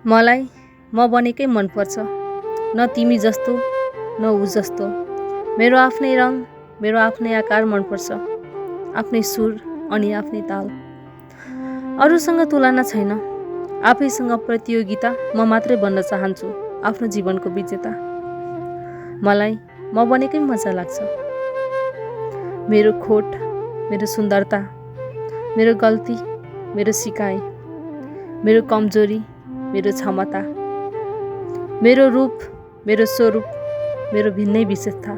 मलाई म बनेकै मनपर्छ, न तिमी जस्तो न ऊ जस्तो। मेरो आफ्नै रङ, मेरो आफ्नै आकार मनपर्छ, आफ्नै सुर अनि आफ्नै ताल। अरूसँग तुलना छैन, आफैसँग प्रतियोगिता। म मात्रै बन्न चाहन्छु आफ्नो जीवनको विजेता। मलाई म बनेकै मजा लाग्छ। मेरो खोट, मेरो सुन्दरता, मेरो गल्ती, मेरो सिकाइ, मेरो कमजोरी, मेरो क्षमता, मेरो रूप, मेरो स्वरूप, मेरो भिन्नै विशेषता।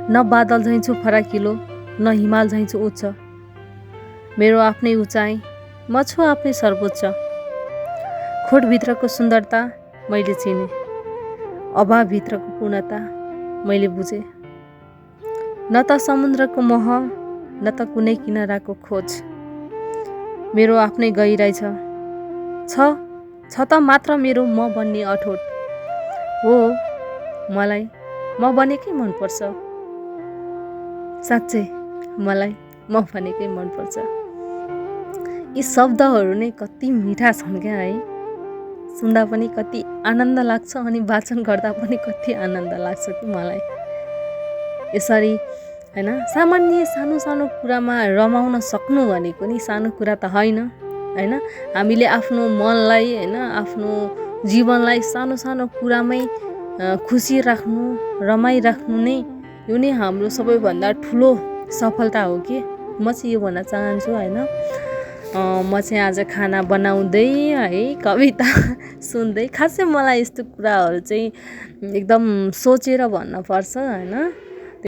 न बादल झैँछु फराकिलो, न हिमाल झैँछु उच्च। मेरो आफ्नै उचाइ, म छु आफ्नै सर्वोच्च। खोटभित्रको सुन्दरता मैले चिने, अभावभित्रको पूर्णता मैले बुझेँ। न त समुद्रको मोह, न त कुनै किनाराको खोज। मेरो आफ्नै गहिराइ छ त मात्र मेरो म बन्ने अठोट। हो, मलाई म बनेकै मनपर्छ। साँच्चै मलाई म बनेकै मनपर्छ। यी शब्दहरू नै कति मिठा छन् क्या है। सुन्दा पनि कति आनन्द लाग्छ अनि वाचन गर्दा पनि कति आनन्द लाग्छ कि मलाई। यसरी होइन, सामान्य सानो सानो कुरामा रमाउन सक्नु भनेको नि सानो कुरा त होइन होइन। हामीले आफ्नो मनलाई होइन, आफ्नो जीवनलाई सानो सानो कुरामै खुसी राख्नु, रमाइराख्नु नै, यो नै हाम्रो सबैभन्दा ठुलो सफलता हो कि म चाहिँ यो भन्न चाहन्छु होइन। म चाहिँ आज खाना बनाउँदै है कविता सुन्दै, खासै मलाई यस्तो कुराहरू चाहिँ एकदम सोचेर भन्नुपर्छ होइन।